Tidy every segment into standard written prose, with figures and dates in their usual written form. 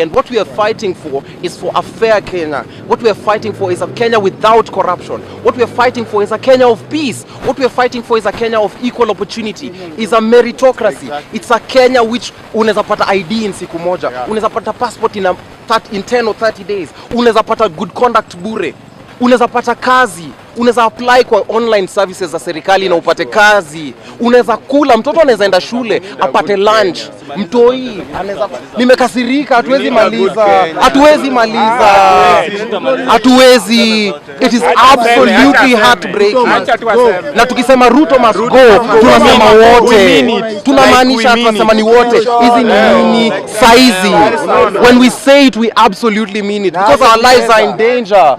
And what we are fighting for is for a fair Kenya. What we are fighting for is a Kenya without corruption. What we are fighting for is a Kenya of peace. What we are fighting for is a Kenya of equal opportunity. Is a meritocracy. It's a Kenya which unaweza pata ID in siku moja. Unaweza pata passport in 10 or 30 days. Unaweza pata good conduct bure. Unaweza pata kazi. Unaweza apply kwa online services za serikali na upate kazi. Unaweza kula, mtoto anaweza enda shule apate lunch. Mtoi anaweza. Nimekasirika, hatuwezi maliza, hatuwezi maliza, hatuwezi. It is absolutely heartbreaking. Acha tu aseme. Na tukisema Ruto must go, tunasema wote, tunamaanisha tunasema ni wote. Hizi ni nini saizi? When we say it, we absolutely mean it because our lives are in danger.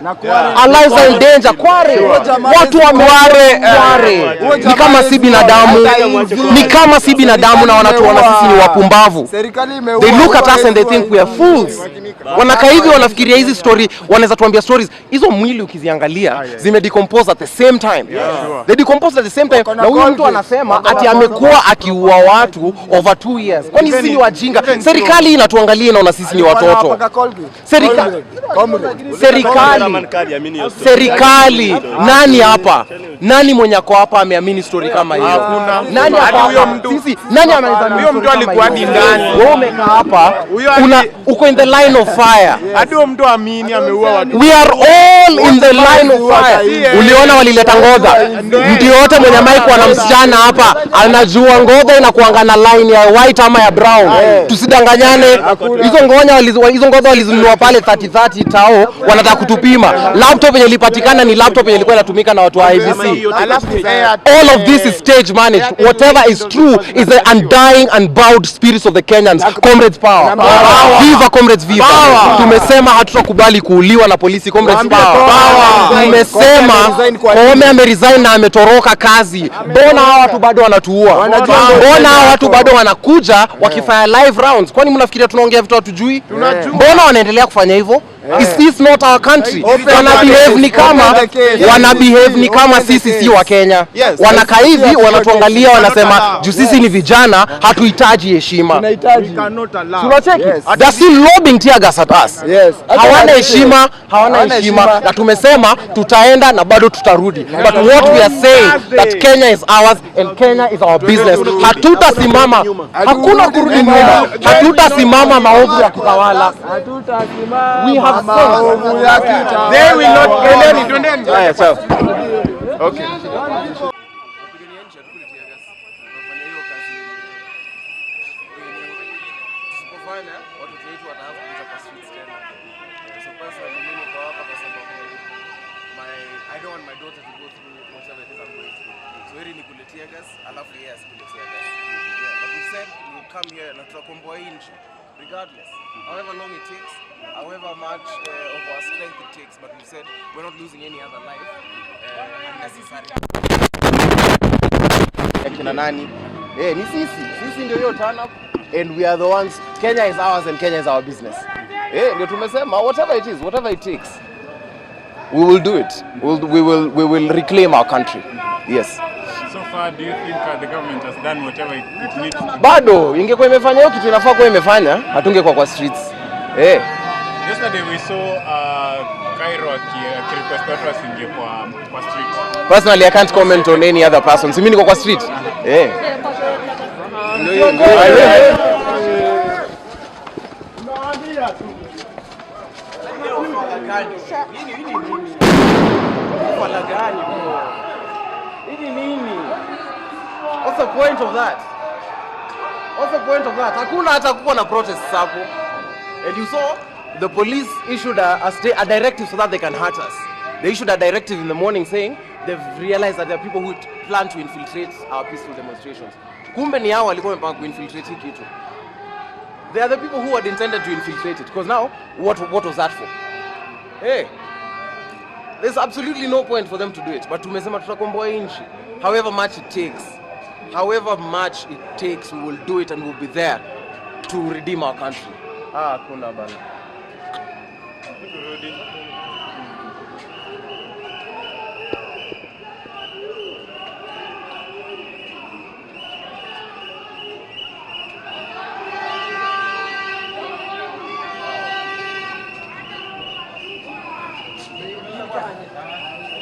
Our lives are in danger. Kware, watu wameware Kware ni kama si binadamu, ni kama si binadamu, na wanatuona sisi ni wapumbavu. Serikali imeua. They look at us and they think we are fools. Wanakaa hivi wanafikiria hizi story, wanaweza tuambia stories hizo. Mwili ukiziangalia zime decompose at the same time. They decompose at the same time. Wako na Na huyu mtu Colgate. anasema Wako na ati amekuwa akiua watu over 2 years. Kwani sisi ni wajinga? Serikali inatuangalia inaona sisi ni watoto. Wanawapaka Colgate. Comrade. Serikali, nani hapa? Nani mwenye ako hapa ameamini story kama hiyo? Hakuna. Nani Hadi hapa? huyo mtu- Sisi nani ameweza Huyo mtu alikuwa hadi ndani. Wewe umekaa hapa Huyo una uko in the line of fire. Hadi huyo mtu amini ameua watu. We are all in the line of fire. Uliona walileta ngodha. Mtu yote mwenye maiko na msichana hapa anajua ngodha inakuanga na line ya white ama ya brown. Tusidanganyane. Hizo ngodha walizinunua pale 30 30 tao, wanataka kutupima. Laptop yenye ilipatikana ni laptop yenye ilikuwa inatumika na watu wa IEBC. Alafu All of this is stage managed. Whatever is true is the undying and bowed spirits of the Kenyans. Comrades, power. Viva comrades, viva. Tumesema hatutakubali kuuliwa na polisi. Comrades, power. Tumesema Koome ameresign na ametoroka kazi. Mbona hawa watu bado wanatuua? Mbona hawa watu bado wanakuja wakifanya live rounds? Kwani mnafikiria tunaongea vitu hatujui? Mbona wanaendelea kufanya hivyo? Is this not our country? Wana behave ni kama wana behave ni kama sisi si wa Kenya. Wanakaa hivi wanatuangalia, wanasema juu sisi ni vijana hatuhitaji heshima. Tunacheki. They're still lobbing tear gas at us. Hawana heshima, hawana heshima, na tumesema tutaenda na bado tutarudi. But what we are saying, that Kenya is ours and Kenya is our business. Hatutasimama, hakuna kurudi nyuma, hatutasimama maovu ya kutawala. We have Maovu ya kitawala. They will not. Twendeni, twendeni. Haya, sawa. Okay. Wapigania nchi hatukuli tear gas. Tunafanya hiyo kazi yenye tusipofanya watoto wetu wataanza kuja kwa streets tena. So personally mimi niko hapa kwa sababu I don't want my daughter to go through whatever it is I'm going through. So heri nikule tear gas alafu yeye asikule tear gas. Yeah, but we said we'll come here na tutakomboa hii nchi regardless. However long it takes, however much of our strength it takes, but we said we're not losing any other life unnecessarily. Akina nani? Eh, ni sisi. Sisi ndio hiyo turn up and we are the ones. Kenya is ours and Kenya is our business. Eh, ndio tumesema whatever it is, whatever it takes. We will do it. We will reclaim our country. Yes. So far, do you think the government has done whatever it needs to do? Bado ingekuwa imefanya hiyo kitu inafaa kuwa imefanya, hatungekuwa kwa streets. Eh. Yesterday we saw Kairo akirequest watu wasiingie kwa street. Personally, I can't comment on any other person. Si mimi niko kwa street. Eh. Ndio hiyo, ndio hiyo. Ufala gani huo? Hili nini? What's the point of that? What's the point of that? Hakuna hata kuwa na protests hapo. And you saw the police issued a directive so that they can hurt us. They issued a directive in the morning saying they've realized that there are people who plan to infiltrate our peaceful demonstrations. Kumbe ni hao walikuwa wamepanga kuinfiltrate hii kitu. They are the people who had intended to infiltrate it. Because now, what was that for? Hey, there's absolutely no point for them to do it. But tumesema tutakomboa hii nchi. However much it takes. However much it takes, we will do it and we'll be there to redeem our country. Ah, kuna bana. Turudi.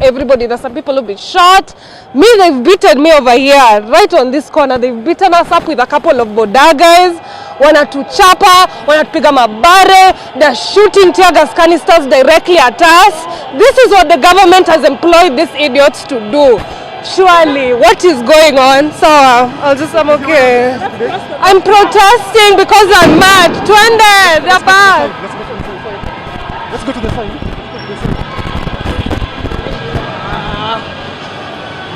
Everybody, there's some people who've been shot. Me, they've beaten me over here, right on this corner. They've beaten us up with a couple of boda guys. Wanatuchapa, wanatupiga mabare. They're shooting tear gas canisters directly at us. This is what the government has employed these idiots to do. Surely, what is going on? So, I'm okay. I'm protesting because I'm mad. Twende, they're bad. Let's go to the side.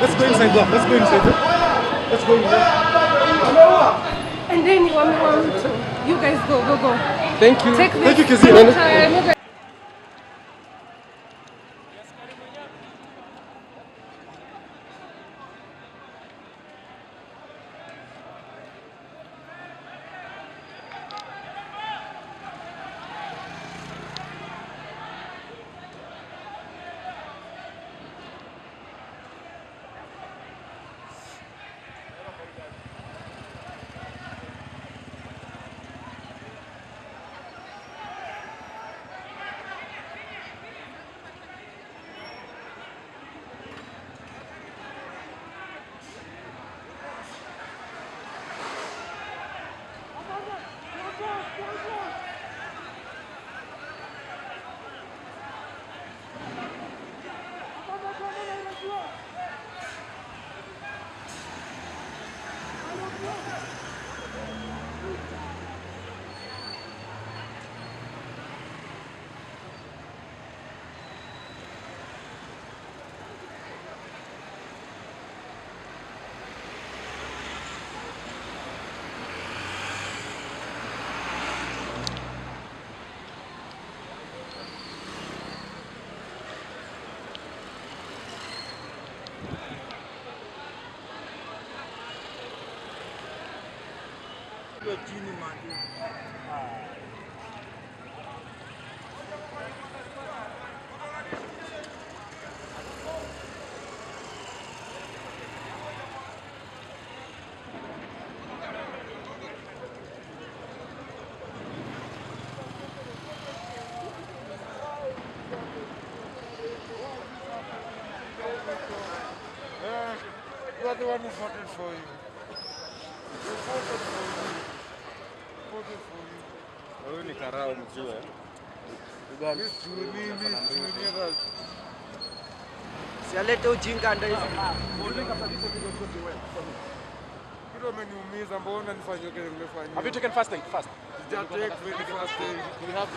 Let's go inside there. Let's go inside there. Let's go in there. And then you want me to. You guys go, go, go. Thank you. Take this. Thank you, Kezia. Time. You guys. You are the one who voted for you. We voted for you. Voted for you. Huyu ni karao mjue. Sialete ujinga ndio hizi. Kitu ameniumiza, mbona nifanyie kile nimefanyia? Have you taken first aid first? Sija take very first aid. We have